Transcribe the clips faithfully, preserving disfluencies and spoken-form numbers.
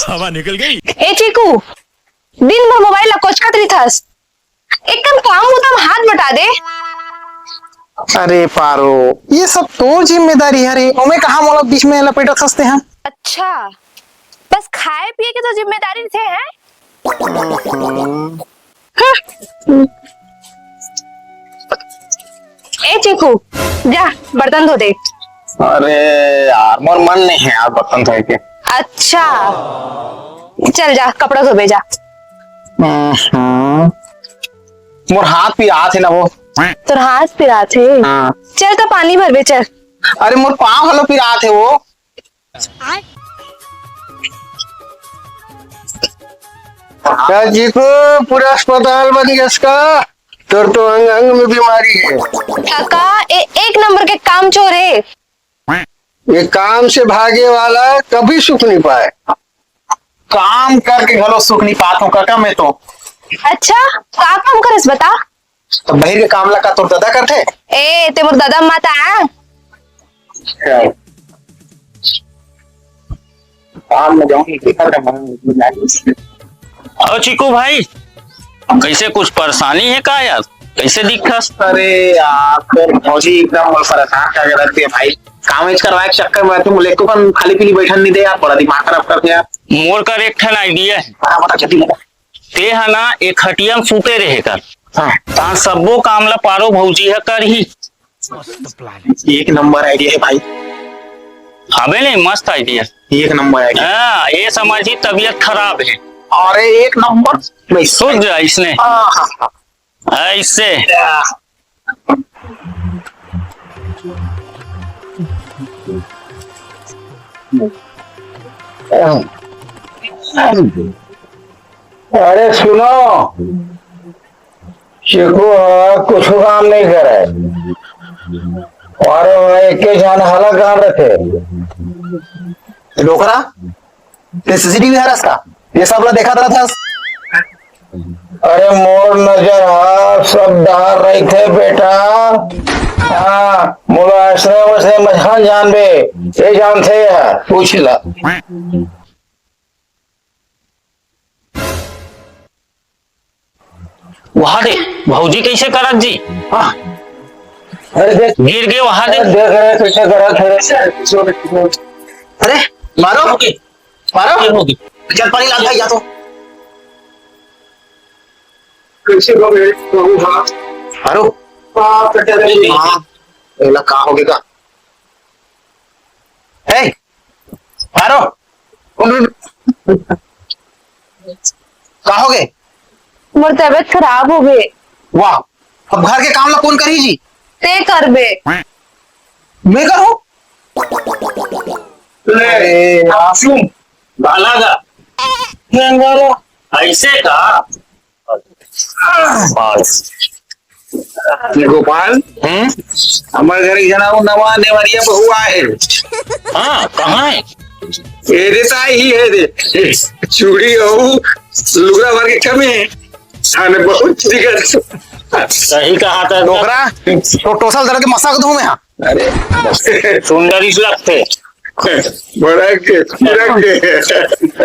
हवा निकल गई। ए चीकू, दिन भर मोबाइल ला कोचकत रहिथस, एक कन काम बुता म हाथ बटा दे। अरे पारो, ये सब तोर जिम्मेदारी हरे, ओमे कहाँ मोला बीच में लपेटत हस तेहा? अच्छा, बस खाए पिए के तो जिम्मेदारी रहिथे हैं? हम्म। ए चीकू, जा बर्तन धो दे। अरे यार, मोर मन नहीं है यार बर्तन धोए के। अच्छा, चल जा कपड़ा धोबे जा। हम्म। मोर हाथ पिरात हे ना वो। तोर हाथ पिरात हे? हाँ। चल तो पानी भरबे चल। अरे मोर पाँव घलो पिरात हे वो। का चीकू, पूरा अस्पताल बन गया इसका? तोर तो अंग अंग में बीमारी है। काका, ए, एक नंबर के कामचोर है। ये काम से भागे वाला कभी सुख नहीं पाए। काम करके घलो सुख नहीं पात हूँ काका मैं तो। अच्छा, का काम करस बता? तो बहिर के काम ला का तोर दादा करथे? ए, ते मोर दादा मत आ। काम में जाऊंगी, देखा था मन। और चीकू भाई, कैसे, कुछ परेशानी है का यार? कैसे दिखस? अरे यार, तो भौजी एकदम परेशान करके रख दिया भाई। काम इज करवाए के चक्कर में तुम लेको कन खाली पीली बैठन नहीं दे यार, बड़ा दिमाग खराब कर दिया। मोर कर एक ठन आइडिया है। हाँ, बता जल्दी बता। ते ह ना एक खटिया में सूते रहे कर। हाँ। तान सब्बो काम ला पारो भौजी ह करही। एक नंबर आइडिया है भाई। हवे नहीं, मस्त आइडिया। एक नंबर आइडिया। हाँ, ये समझी तबीयत खराब है। अरे एक नंबर। नहीं, सुन जा इसने। हाँ, हाँ, हाँ। ऐसे। अरे सुनो, चीकू ह कुछ काम नहीं करे। अरे वहाँ एक के जान हालत कहाँ रखे? डोकरा, ते सीसीटीवी हरस का? ये सब ला देखत रहथस? अरे मोर नजर ह सब डहर रहिथे बेटा। हाँ, मोला ऐसने वैसने मत जानबे, ये जानथे ह, पूछ ला। वहा दे, भौजी कैसे करत जी। हाँ। अरे देख, गिर गए वहा दे। अरे देख रहे कैसे करत है। अरे मारो, मारो। ये होगी। चल पानी ला भाई, या तो। कैसे हो गए? मारो। हाँ। एला का होगे का? ए, मारो। उन, उन। का होगे? मोर तबीयत खराब होगे। वाह, अब घर के काम ला कौन करही जी? ते करबे। मैं करूँ? ले, अरे। आसू, बाला का। मैं करूँ। ऐसे का? गोपाल। गोपाल, हम्म? हमर घर एक जना वो नवा नेवरिया बहू आए हे। हाँ, कहाँ है? ये देता ही है दे। चूड़ी हो, लुगरा भर के कमी है। थाने बहुत दिक्कत। सही कहा था। डोकरा, तो टोसल दर के मसाक दूं मैं, हाँ। अरे। सुंदर इस लगते। बड़ा के, बड़ा के।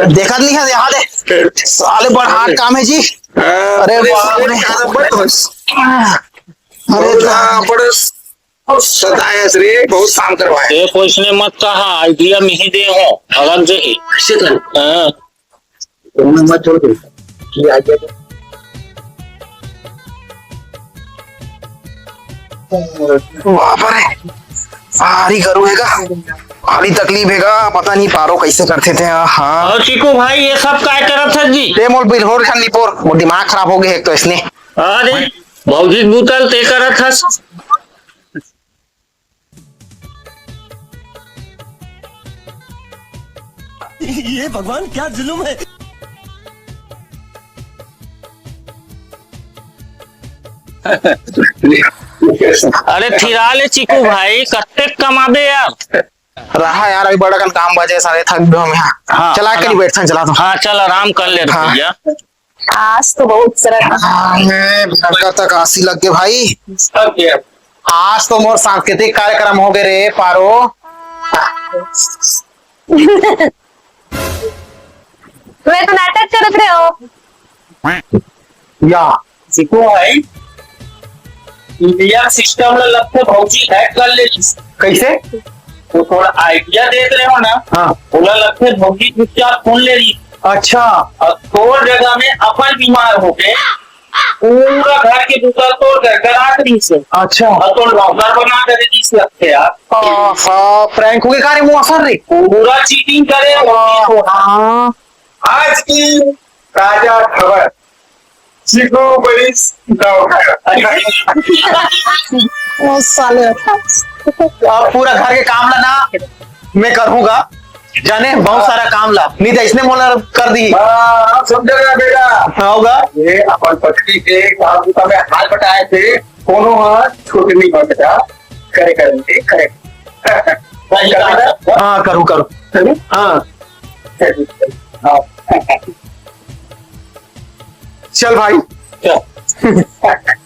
देखत नहीं है, यहाँ दे। साले बड़ हार्ड काम है जी। हाँ, अरे अरे, बाप रे। अरे, अरे, बड़ा बड़ा सताया रे, बहुत काम करवाए। ये कोई इसने मत कहा, आइडिया मैं ही दे हूँ, अलग से ही। कैसे करूँ? हाँ। तुमने मत छोड़ दे। ये आ गया। बाप रे, भारी गरु हेगा, भारी तकलीफ हेगा, पता नहीं पारो कैसे करथे ते। हाँ। और चीकू भाई, ये सब काय करत हस जी? ते मोर बिल्होर झन निपोर, मोर दिमाग खराब हो गए एक तो इसने। अरे, भौजी बूतल ते करत हस। ये भगवान, क्या जुल्म है। अरे थिरा ले चीकू भाई, कत्ते कमाबे यार? रहा यार, अभी बड़ा कन काम बचे, सारे थक गए हम यहाँ। हाँ, चला के हाँ। नहीं बैठता, चला तो। हाँ, चल आराम कर ले हाँ। भैया। आज तो बहुत सारा हाँ, मैं भयंकर तक आसी लग गए भाई। आज तो मोर सांस्कृतिक कार्यक्रम हो गए रे पारो। मैं तो नाटक करत रहे हो। या, सीखो भाई, इंडिया सिस्टम ला लगथे भौजी हैक कर ले। कैसे? वो थोड़ा आइडिया देत रहे हो ना। हाँ। ओला लगथे भौजी चुपचाप सुन ले रही। अच्छा। और तोर जगह में अपन बीमार हो के पूरा घर के दूसरा तोर घर करा रही से। अच्छा। और तो लॉकर बना कर दी से लगथे यार। आहा, प्रैंक हो गया, का रे, वो असर रे। पूरा चीटिंग करे हो। हाँ। आज की ताजा खबर, चिकू बनिस नौकर। ओ साले। अब पूरा घर के काम ला ना मैं करूंगा, जाने बहुत सारा काम ला, नहीं तो इसने मोला कर दी। हाँ, अब समझ गया बेटा। हाँ, होगा। ये अपन पटरी के काम में हाथ बटाए थे, कोनो हाथ छोटे नहीं बनता, करे करेंगे, करे। भाई, हाँ, करूँ, करूँ। करूँ? हाँ। हाँ। चल भाई। चल।